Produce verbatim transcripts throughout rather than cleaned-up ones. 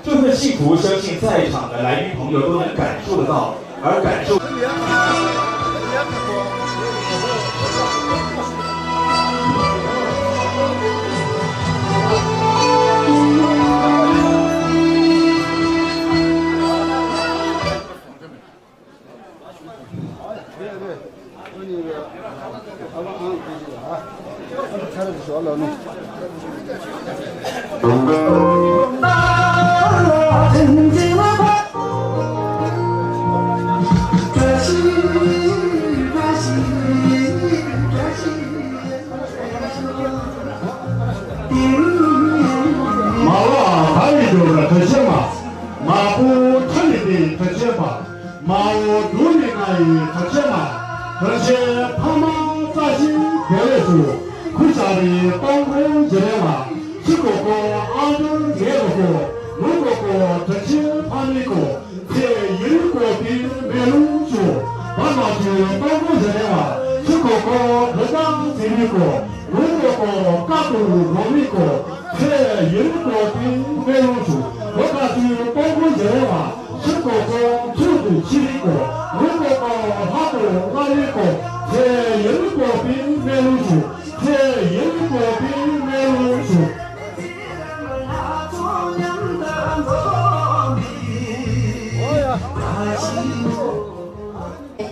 这份幸福，相信在场的来宾朋友都能感受得到，而感受。 མ་ལགས་ད་ཡི་འགྲོ་ར་ག་ཤེ་མ། མ་པོ་ཁྲ་ལི་ཏི་ག་ཤེ་མ། མ་འོ་དུ་ནི་ང་ཡི་ག་ཤེ་མ། ག་ཤེ་ཕ་མ་རྩ་ཤིང་དེ་ལས་སུ། ཁུ་བྱ་རི་སྟོང་ཁོ་འཇེ་རེ་མ། ཤི་ཀོ་ཀོ་ཨ་འབྲུ་ངེ་རོ་ཀོ། མུ་ཀོ་ཀོ་ག་ཤེ་ཕ་མི་ཀོ། ཚེ་ཡུལ་གོ་པིན་མེ་ལུང་ཆུ། བ་མ་ཆུ་སྟོང་གོ་ཟེར་བ། ཆུ་གོ་གོ་རི་དང་ཟེར་བི་གོ། ལུང་གོ་གོ་ཀ་ཏུ་རོ་མི་གོ། ཚེ་ཡུལ་གོ་པིན་མེ་ལུང་ཆུ། བ་ག་ཆུ་སྟོང་གོ་ཟེར་བ། ཆུ་གོ་གོ་ཆུ་དུ་ཆི་རི་གོ། ལུང་གོ་གོ་ལྷ་གོ་ལྷ་རི་གོ། ཚེ་ཡུལ་གོ་པིན་མེ་ལུང་ཆུ། ཚེ་ཡུལ་གོ་པིན་མེ་ལུང་ཆུ།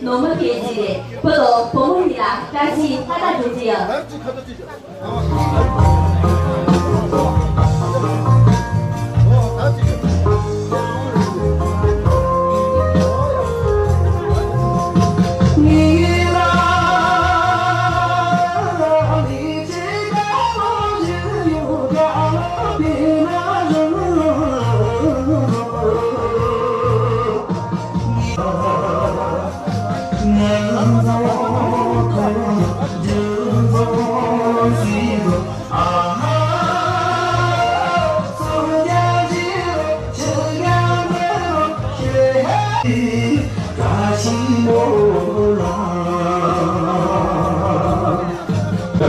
ནོར་མ་ཕལ་ཆེར་རེད། བོད་ལོ་བུ་མོ་ཡིན་ལ་བཀྲ་ཤིས་ལྷ་དར་འགྲོ་རྒྱུ་ཡ།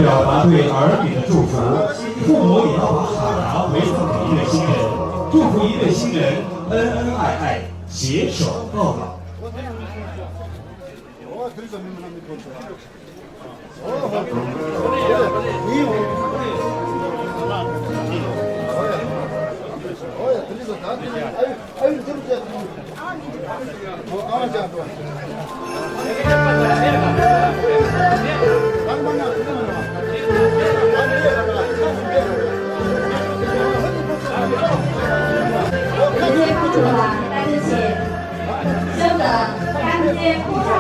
表达对儿女的祝福，父母也要把海洋回赠给一对新人，祝福一对新人恩恩爱爱，携手到老。 གཤམ་དུ་རྟ་མཆོག་ཕོ་བྲང་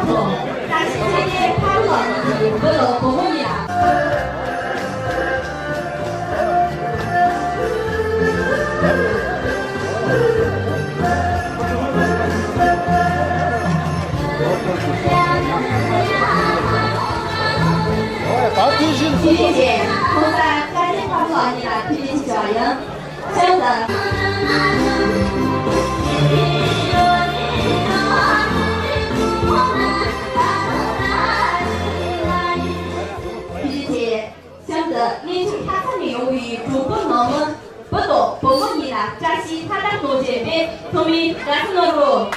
དུ་བཀྲ་ཤིས་ཚེ་བརྟན་ཕ་ལོ་ལགས་ཀྱིས་བོད་ལ་སྒོར་མོ་ཡིན་ལ། ཐུགས་རྗེ་ཆེ། ཁོང་ཚང་རྟ་མཆོག་ཕ་ལོ་ལགས་ཀྱིས་ཐུགས་རྗེ་ཆེ་ཞུ་བ་ཡིན། གཤམ་དུ་གནས་མཆོག་ལྷ་ས་ནས་ཡོང་བའི་གྲོགས་པོ་ནང་མི་བུ་དང་བུ་མོ་གཉིས་ལ་བཀྲ་ཤིས་ལྷ་དར་གནང་རྒྱུ་ཡིན་པས་ཚང་མས་དགའ་བསུ་གནང་རོགས།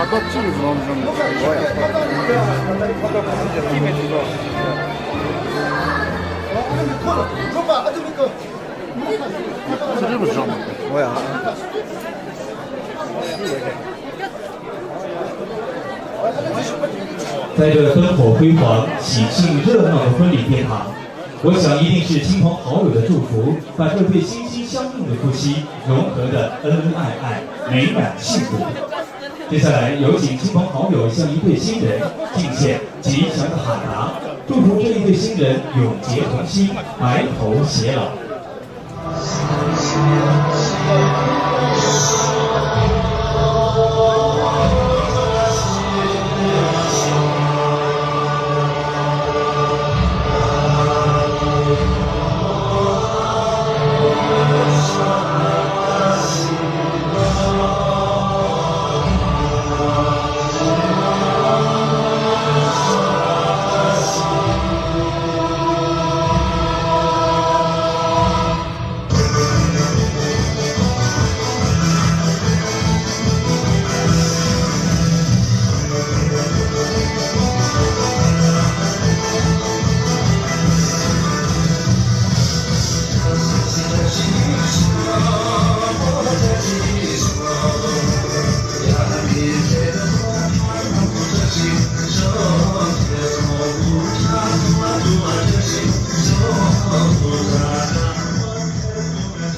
ཁ་ཐོབ་ཅིག་ལོང་ལོང་། འོ་ཡ། ཁ་ཐོབ་ཅིག་མེད་འགྲོ། འོ་ཡ། 在这灯火辉煌、喜庆热闹的婚礼殿堂，我想一定是亲朋好友的祝福，把这对心心相印的夫妻融合得恩恩爱爱、美满幸福。接下来有请亲朋好友向一对新人敬献吉祥的海棠，祝福这一对新人永结同心，白头偕老。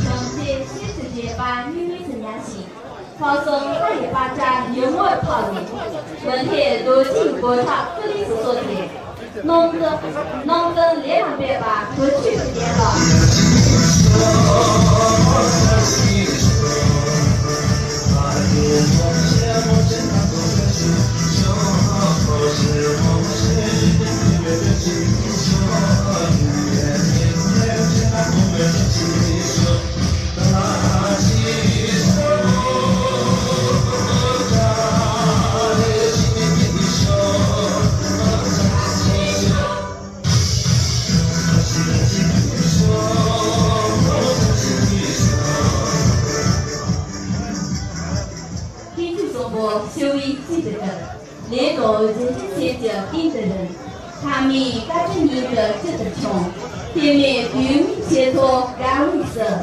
གྲངས་ཚད་ཤེས་སུ་བྱེད་པ་གཉིས་མེད་སུ་ཉར་ཞིང་། ཁ་སང་ལྷ་ཡི་པར་ཆ་ཡུལ་ངོར་ཕབ་ནས། མི་འཐད་རྡོ་རྗེའི་སྒོ་ཁྲག་ཀུ་ལི་སུ་གསོ་དེ། སྣང་ཀུན་སྣང་ཀུན་ལས་ལ་འབད་པ་དུར་ཁྲོད་དུ་བསྟན་ལ། མཁན་ཆེན་གསུམ་པོ་ཤི་བའི་རྩིས་དེ་ལྟར། ལས་དང་རྗེས་དྲན་ཆེན་གྱི་རྟེན་དུ་རིང་། ཐ་མའི་བཀའ་དྲིན་ཉིད་དུ་སྤྱི་དུ་འཆང་། དེ་མིན་དུས་མིན་ཆེ་ཚོགས་དགའ་བའི་སྲིད།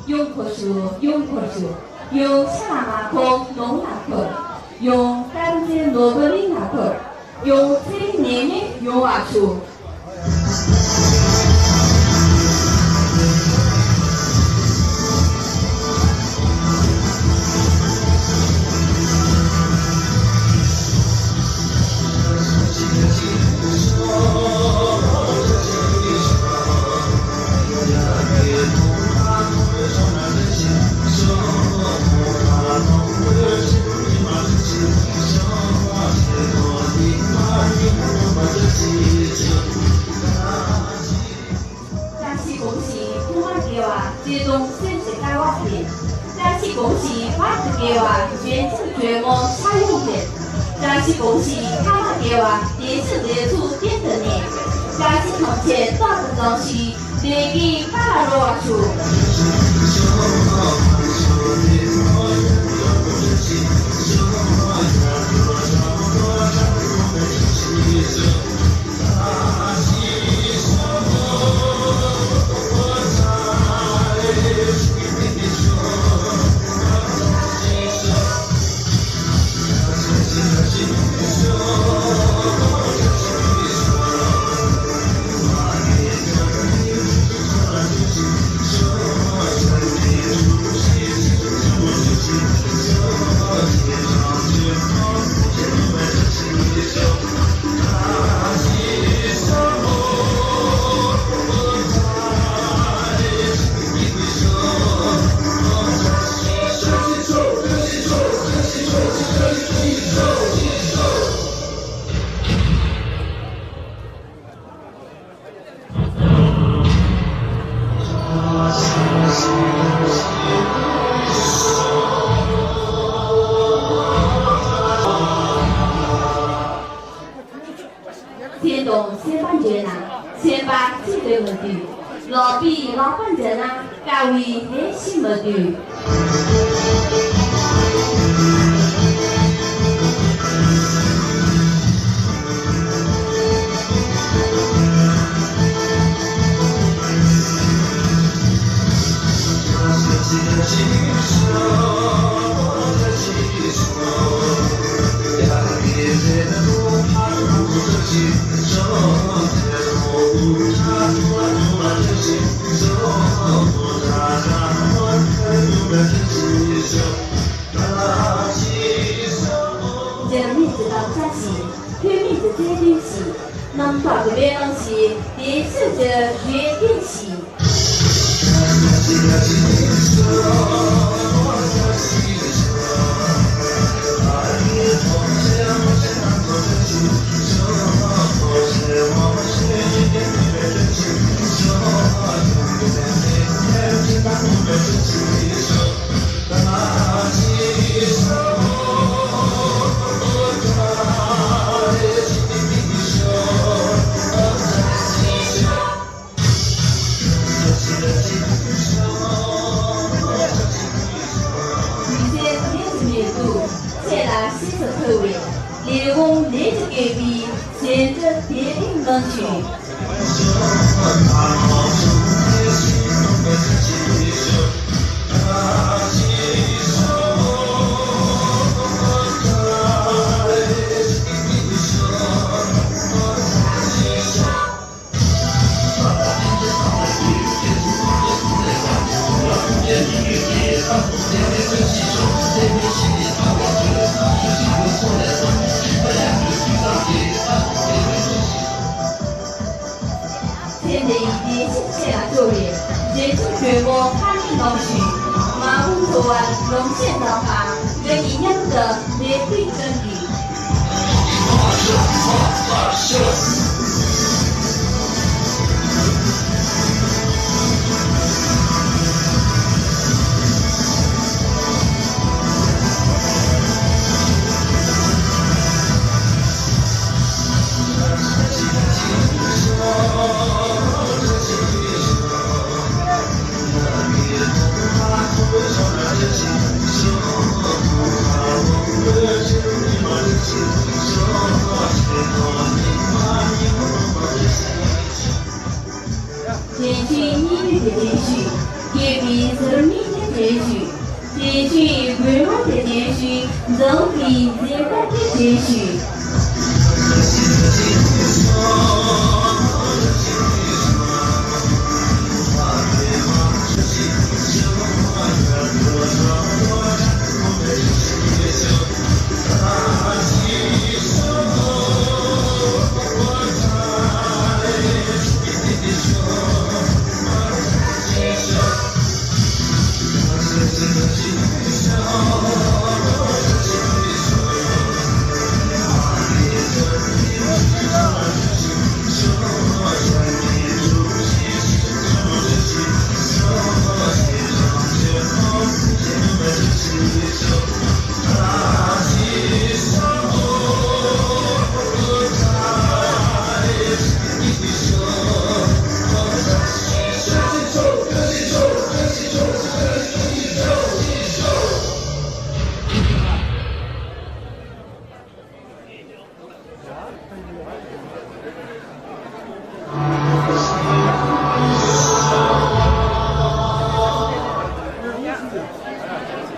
ཡོང་འཁོར་ཞུ། ཡོང་འཁོར་ཞུ། ཡོང་ཤ་ལ་མ་འཁོར་ནོར་ལ་འཁོར། ཡོང་དཀར་མཛེས་ནོར་བུ་གླིང་ལ་འཁོར། ཡོང་ཚེ་རིང་ནད་མེད་ཡོང་བ་ཞུ། བཀྲ་ཤིས་གོང་ཞིང་ཐོག་མར་དགེ་བ་བརྩེ་གདུང་སེམས་ཀྱི་ལྟ་བ་འཕེལ། བཀྲ་ཤིས་གོང་ཞིང་བར་དུ་དགེ་བ་ལྗོན་ཤིང་ཇོ་མོ་ཕྱག་གཡོན་འཕེལ། བཀྲ་ཤིས་གོང་ཞིང་ཐ་མ་དགེ་བ་བདེ་ཆེན་བདེ་ཚུལ་གཏན་དུ་གནས། བཀྲ་ཤིས་ཐམས་ཅད་རྟག་ཏུ་བཟང་ཞིང་བདེ་དགེའི་མཐའ་ལ་རོལ་བར་ཤོག། སེམས་དང་སེམས་པ་འདྲེས་ན་སེམས་པ་གཅིག་ཏུ་མི་འདུས། ལག་པས་ལག་པ་འདྲེས་ན་དཀའ་བའི་ལས་ཤིག་མི་འདུས། ཞིང་། ཐོན་མིའི་རྩལ་འདོན་ཞིང་། རྣམ་དག་གི་སྨོན་ལམ་ཞིག་བདེ་ཤོས་ཀྱི་རེ་འདུན་ཞིག་མི་ཚེ་དོན་དུ་མེད་དུས་ཆེད་ལ་ཤེས་སུ་ཐུབ་པའི་ལས་དབང་ལས་ཀྱི་བསྐལ་པའི་ཟིན་བྲིས་དེ་རིང་ལོན་ཆོས། ཚེ་འདི་ཡི་བདེ་སྐྱིད་ཆེ་ལ་སྤྲོ་བའི་རྗེ་བཙུན་ཆོས་མགོན་ཕ་མའི་ལོངས་སྤྱོད། མ་འོངས་འཚོ་བར་ལོངས་སྤྱོད་དང་། ཕ་འགྲོ་བའི་མཉམ་དུ་མེ་ཏོག་སྤུན་གྱི། དྲན་ཤེས་སྙིང་པོ་དེ་དྲན་ཤེས། སྐྱེས་པའི་ཟུར་མིག་དེ་དྲན་ཤེས། དྲན་ཤེས་རྒོད་མ་དེ་དྲན་ཤེས། འཛོམས་པའི་མཛེས་པ་དེ་དྲན་ཤེས།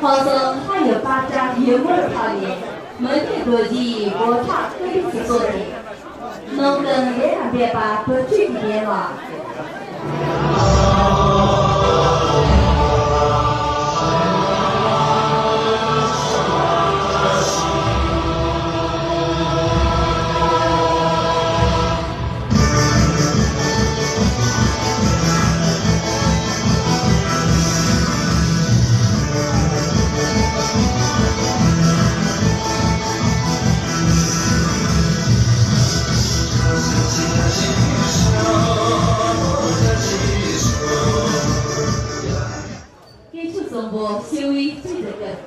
ཧོར་སོག་ལྷ་ཡི་པར་སྒྲ་ཡིད་སྨོན་འཕར་ནས། མུ་ནེ་རྡོ་རྗེའི་སྒོ་ཁྲག་ཀུན་སུ་གསོལ་ཏེ། སྣང་ཀུན་ལས་ལ་འབེབས་པ་བུ་ཁྲིད་ཀྱི་ལྡན་ལ། སྐྱེས་མཆོག་གསུམ་པོ་ཤི་བོའི་དཔྱིད་དུ་སྐྱོད།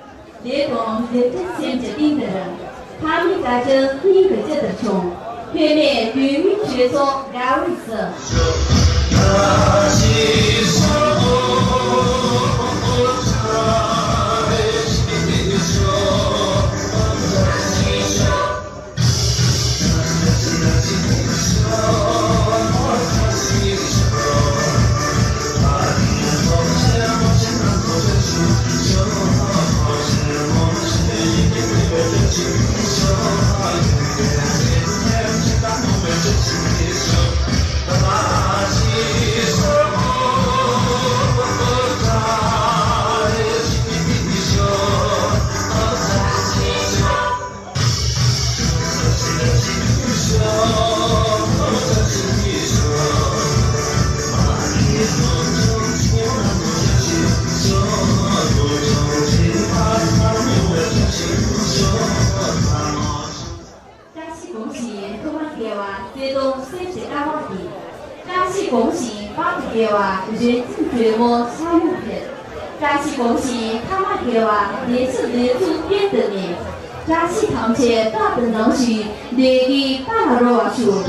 ལས་དང་འདི་ལྟར་སེམས་ཀྱི་གཏིང་དུ་རུབ། ཕ་མའི་བཀའ་དྲིན་སྙིང་གི་དཀྱིལ་དུ་ཆོངས། ཐོན་མིའི་དོན་མིའི་ཆོས་ཚོགས་དགའ་བའི་ཚུལ། གསལ་སྟོང་གསེར་གྱི་ཀ་བ་འདི། བཀྲ་ཤིས་གོང་བཞིན་དཔལ་དུ་རྒྱལ་བ། རིག་འཛིན་སྒྲོལ་མའི་ཕྱག་གཡོན་ཕེབས། བཀྲ་ཤིས་གོང་བཞིན་ཐ་མ་དགེ་བ། ལས་ཚུལ་ལས་ཚུལ་གཏན་དུ་མེད། བཀྲ་ཤིས་ཐམས་ཅད་རྟག་ཏུ་ནང་བཞིན་ལས་ཀྱི་རྟ་ལ་རོལ་བར་ཤོག།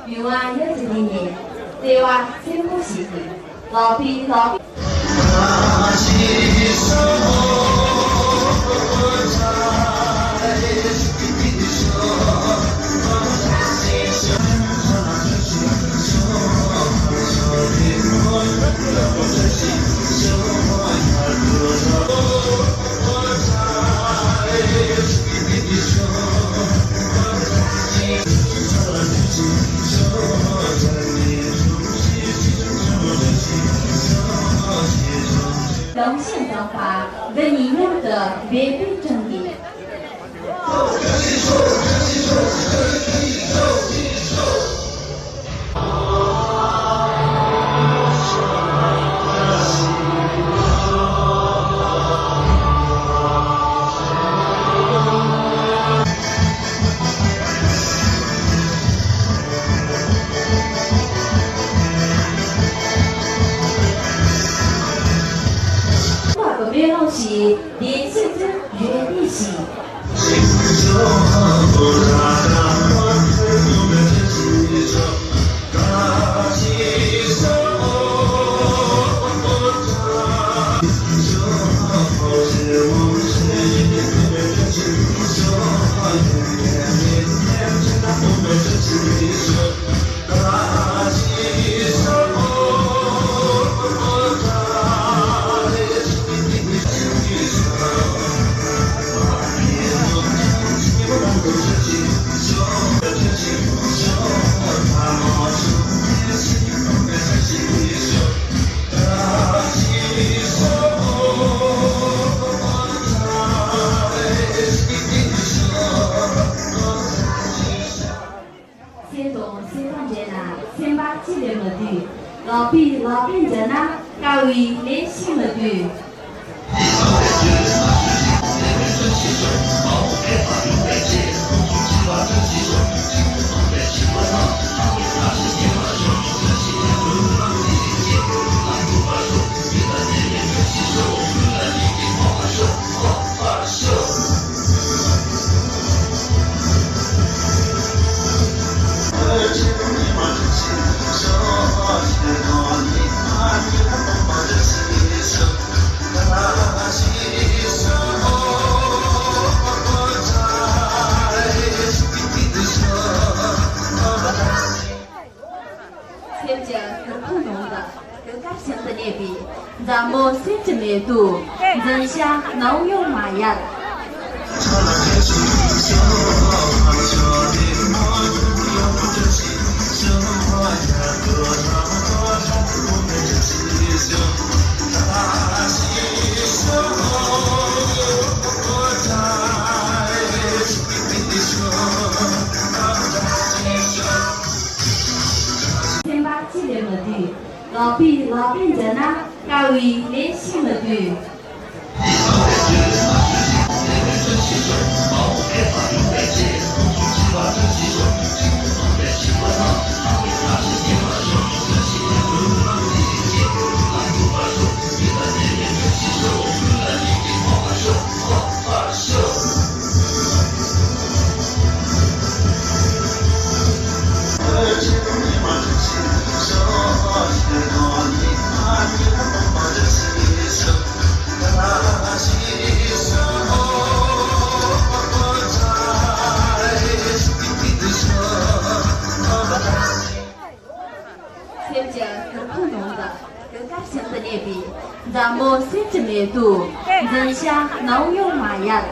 མི་དབང་ཡབ་ཀྱི་མིང་ནས་བརྩེ་བ་ཆེན་པོ་ཞིག་གིས་ལག་པའི་ལག་ལམ་ཞིག་འདམ་པ་འདི་ཉིད་མཉམ་དུ་འབད་པའི་དྲིན་གྱིས། བ་གི་སྨོན་ལམ་ཞིག་བདེ་སྐྱིད་ཀྱི་ཡོན་ཏན་ཞིག། སེམས་དང་སེམས་པ་འདྲེས་ན་སེམས་པ་ཅི་ལས་མི་འདུས། ལག་པས་ལག་པས་འཇལ་ན་དཀའ་བའི་ལས་ཤིག་མི་འདུས། སེམས་ཀྱི་གུར་ཁང་ནང་དུ་གུས་བཀུར་ཞིང་དུ་གནས་པའི་མཛའ་མོ་སེམས་ཀྱི་མེ་ཏོག་འཛིན་བྱ་ནམ་ཡང་མ་ཡལ། སེམས་པ་ཅི་ལས་མི་འདུས། ལག་པས་ལག་པས་འཇལ་ན་དཀའ་བའི་ལས་ཤིག་མི་འདུས། བཀའ་བཞིན་དུ་གནས་པའི་མཛའ་མོ་སེམས་ཀྱི་མེ་ཏོག་འཛིན་ཤ་ནང་ཡོང་མ་ཡལ།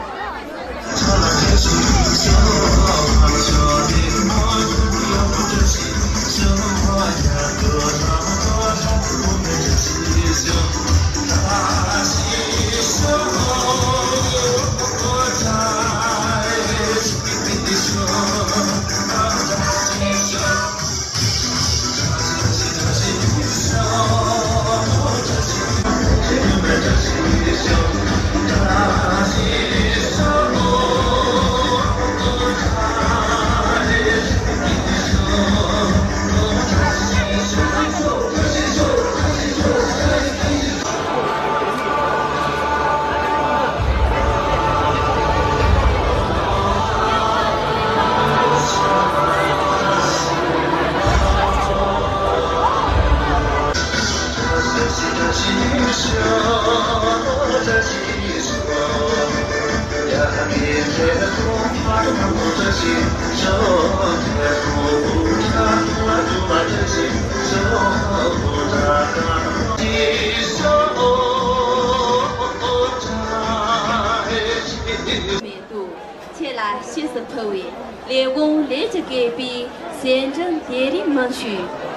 མེ་ཏོག་ཁྱེད་ལ་ཕྱིས་སུ་ཕུལ་བའི་ལས་དབང་ལས་ཀྱི་བསྐལ་པའི་གསེར་སྦྲམ་དེ་རིང་མང་ཤོས།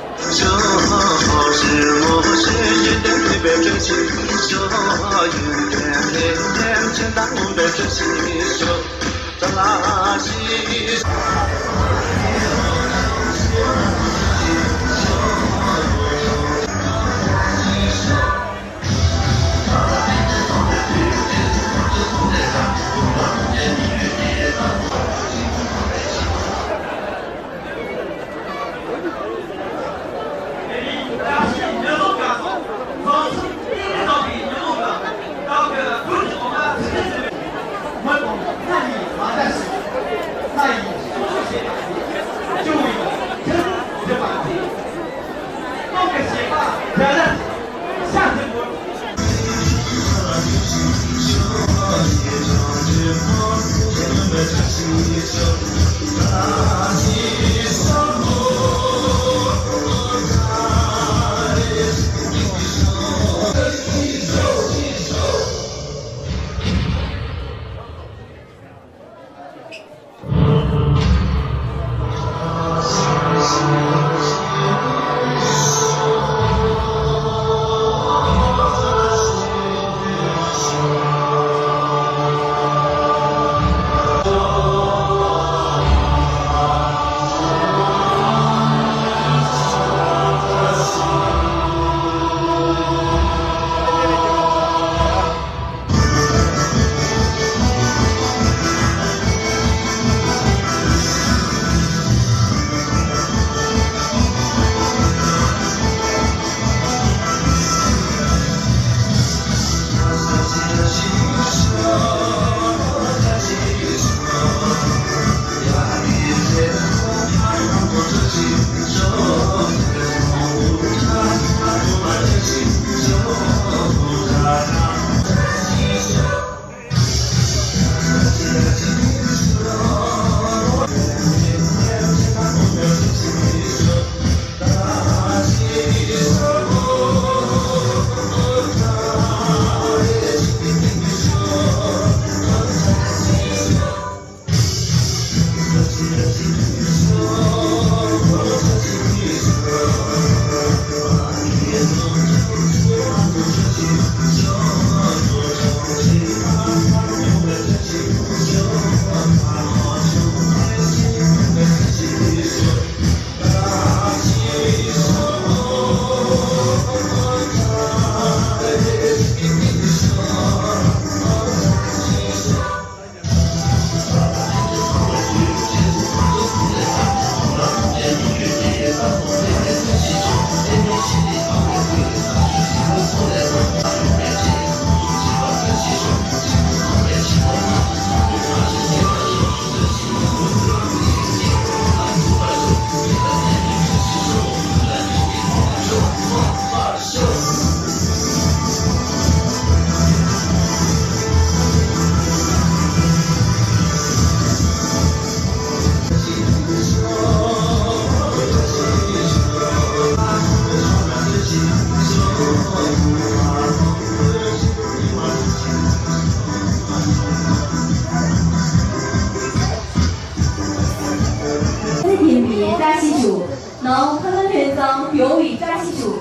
ཡིན་པའི་བཀྲ་ཤིས་ཞུ། ནང་ཕ་ལ་ལྷན་ཚང་ཡོང་བའི་བཀྲ་ཤིས་ཞུ།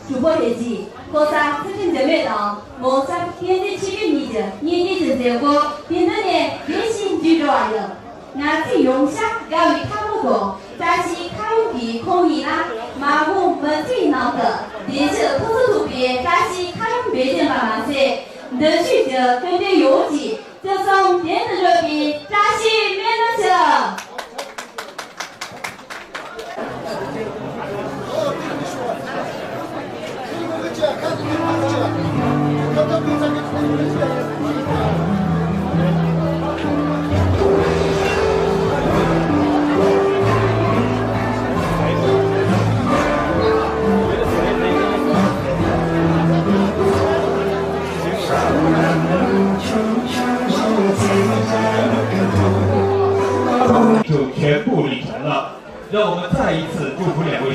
གྲོགས་པོ་རེ་གཅིག་ལྷོ་ས་ཚུལ་ཁྲིམས་འཛད་མེད་དང་མོ་གསར་གཉེན་སྡེ་ཆེ་ཁྲིམས་གཉིས་ཀྱི་གཉེན་སྡེ་གྱི་མཛད་སྒོ་དེ་འདི་ནས་རེ་ཞིག་མཇུག་འགྲོ་བ་ཡིན། ང་ཚོས་ཡོང་ཤག་དགའ་བའི་ཐབས་ལམ་དང་བཀྲ་ཤིས་ཁ་ཡོང་གི་ཁོང་ཉིད་ལ་མ་འོངས་མི་ཚེའི་ནང་དུ་བདེ་སྐྱིད་ཕུན་སུམ་ཚོགས་པའི་བཀྲ་ཤིས་ཁ་ཡོང་འབད་བཞིན་པ་མ་ཟད། འདི་ཤོད་ཀྱི་སྐུ་མགྲོན་ཡོངས་ཀྱིས་སྤྱི་བསམ་དོན་དུ་འགྲུབ་པའི་བཀྲ་ཤིས་སྨོན་ལམ་ཞུ། ཁྱོད་ཁྱེད་པུ་རི་ཆ་ལགས། 让我们再一次祝福两位。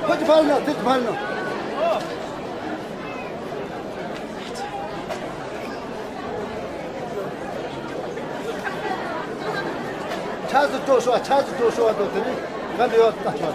ཁོ་ཅི་ཕར་ན་དེ་ཅི་ཕར་ན། ཆ་ཟིག་སྤྲོ་ཤོག་ཆ་ཟིག་སྤྲོ་ཤོག་དོ་དེ་ནི་ག་འདི་ཡོད་ད་ཆོག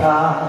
Fire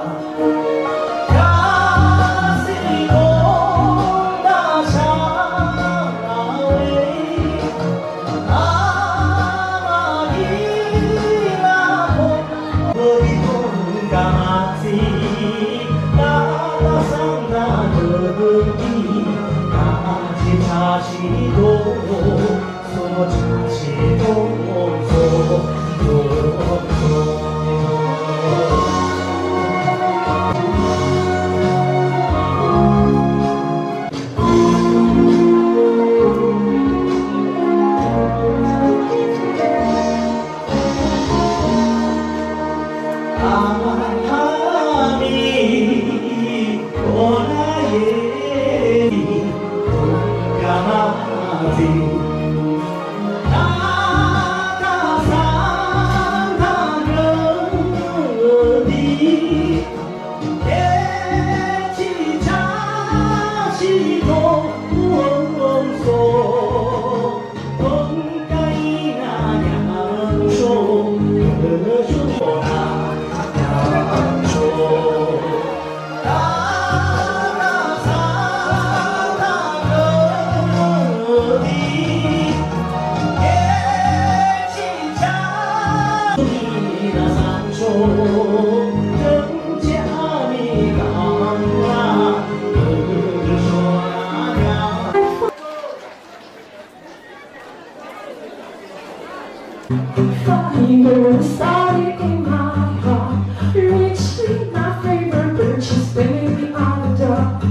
started in my heart, reaching my favorite bird, she's spinning me on the top.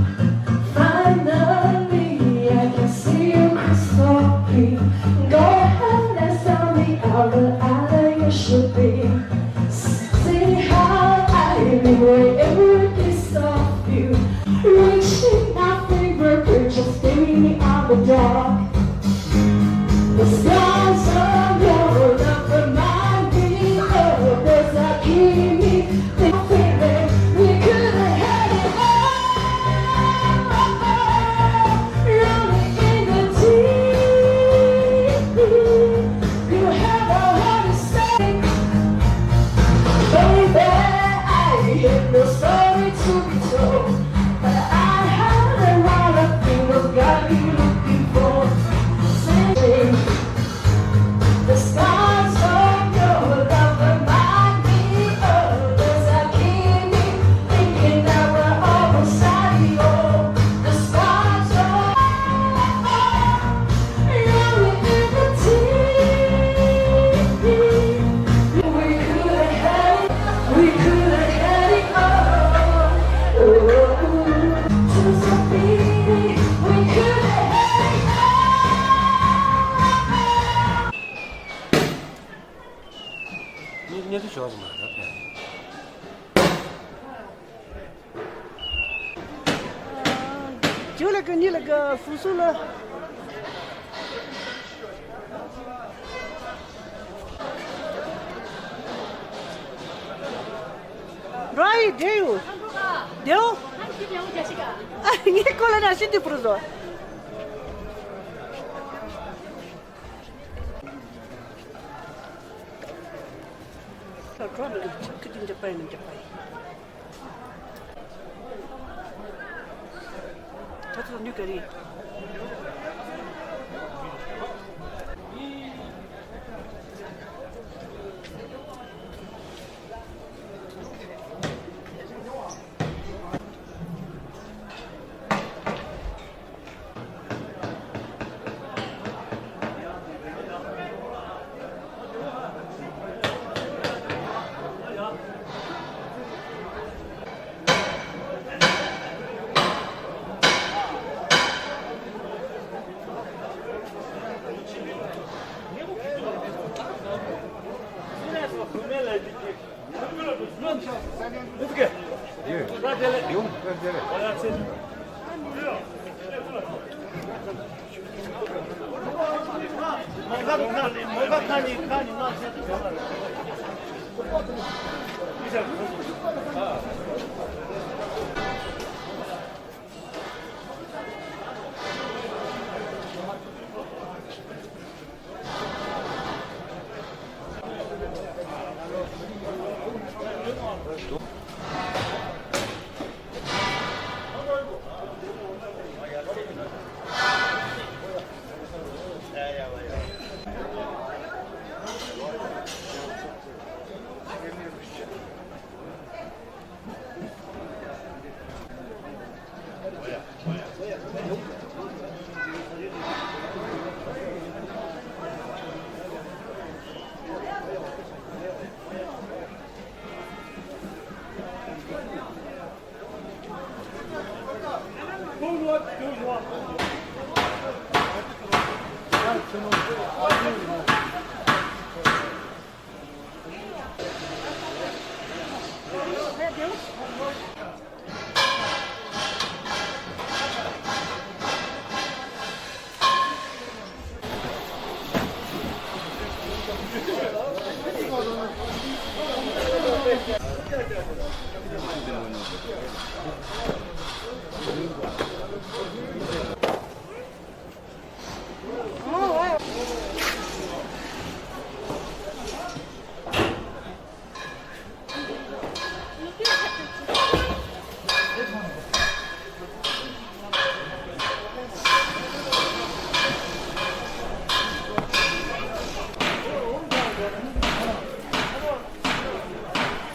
Finally, I can see you crystal clear. Go ahead and sell me all the other you should be. See how I live wherever is of you. Reaching my favorite bird, just spinning me on the top. The stars are your love remind me of the days that keep me thinking we could have had it all. Rolling in the deep, you have a heart of stone. Baby, I have no story to be told, but I have a lot of things I've got you looking for. Say, the stars of your love remind me of us. I keep thinking that we're almost at the stars of ཉེ་དུ་ཞོག་ཙམ་མ་རེད་ཕན། ཇུ་ལ་གི་ཉི་ལ་གི་སུ་སུ་ལ། རོའི་འདྲེ་ཡུ། དེའུ། ངས་ཁོ་ལ་ན་ཤི་དུ་པུར་བཟོ། ད་ཐོག་ནུས་ག་རེད།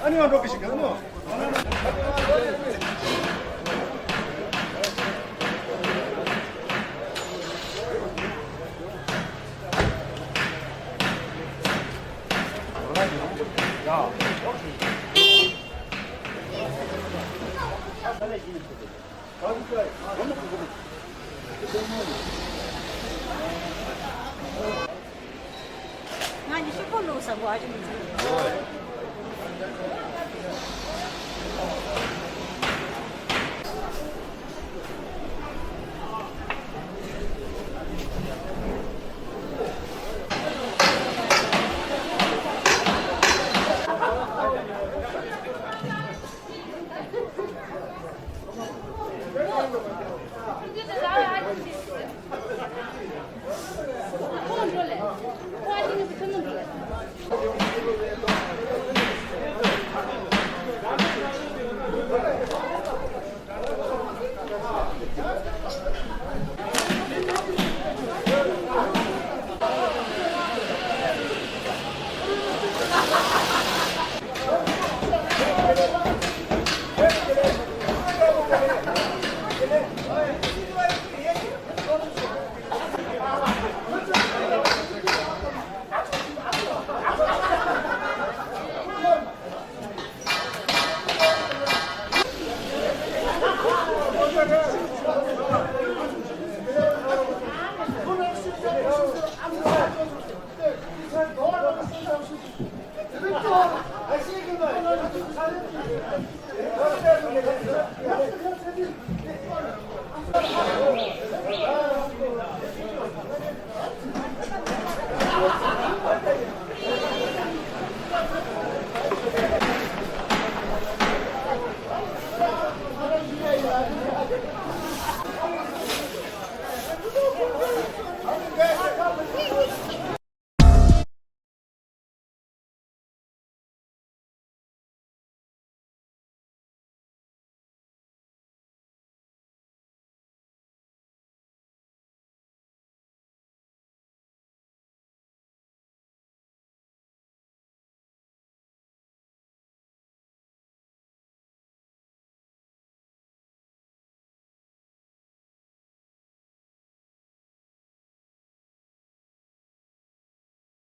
ཨ་ནི་ང་འགྲོ་གི་ཞིག་ཨ་ནི། ང་ནི་ཤོག་བུ་ལོག་ས་གོ་ཨ་ཅི་མི་འདུག